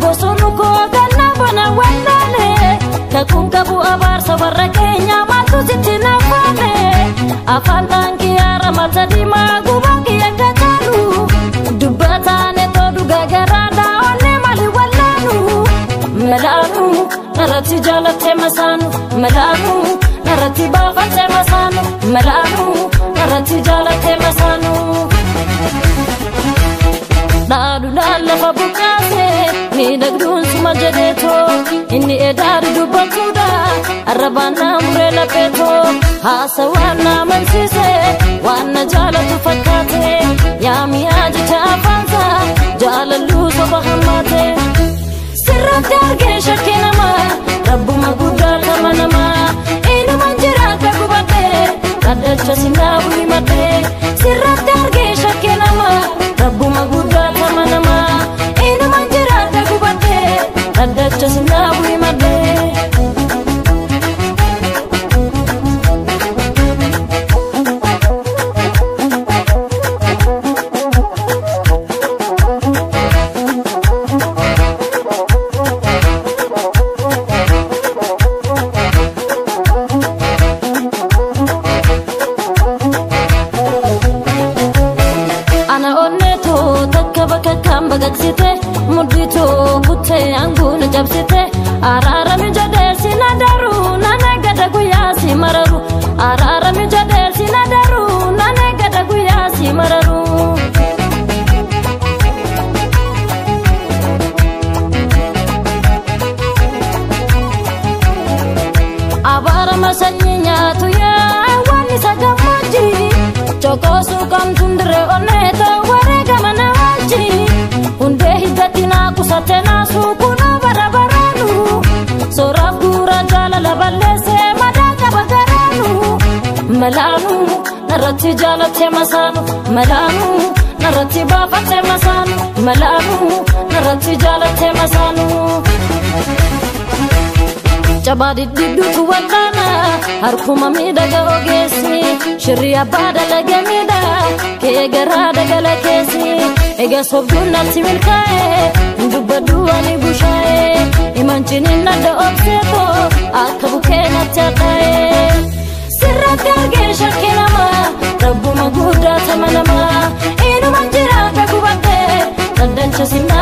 Bosonu koo ganna bona wallaale kakuun qabu abaarsa warra keenya maaltu sitti nafaane afaan taankii haara mata diimaa gubaa kiyya kacaalu dubbataan etoo dhugaa garaadhaa onnee maali wallaanu malaanu narratti jaalattee masaanu malaanu narratti baafattee masaanu malaanu narratti jaalattee masaanu. Dhaadhuudhaan lafa buqqaase miidhagduun suma jedheetoo inni edaari dubbattuudha arrabaan na muree lapheetoo haasawaan na amansiise waan na jaalatu fakkaate yaa mi'aa jecha afaansaa jaalalluu soba hammaate. Sirratti argee shakkii namaa rabbuma guddaa kama namaa inumaan jiraata gubadhee dhaddacha sinaa himadhee sirratti argee shakkii namaa rabbuma guddaa kama namaa inumaan jiraata gubadhee dhaddacha sinaa himadhee. Ana onneetoo takka bakka kan baqaqsite mudhiitoo kuttee aanguun cabsite araarami jedhee si na daruu nana gada guyyaa si mararu araarami jedhee si na daruu nana gada guyyaa si mararu. Abaarama sanyii nyaatu yaa waan isa gammachi chokoosuu kamtuun dirree onneetoo wareegama na waalchi hundee hiddatti naa qusate naa suukunoo bara baraanu sooraaf guura jaalala balleessee madaa qaba garaanu malaanu narratti jaalattee masaanu malaanu narratti baafattee masaanu malaanu narratti jaalattee masaanu. Cabaa diddiidduutu wal'aana harkuma miidhaga ogeessi shirri abbaa dalaga miidha kee garaa dagala keessi egaa sobduun natti milkaa'e hin dubbadhu ani bushaa'e imanciniin adda obseetoo akka bukkee natti hadhaa'e. Sirratti argee shakkii namaa rabbuma guddaa tama namaa inumaan jiraata gubadhee dhaddacha sinaa.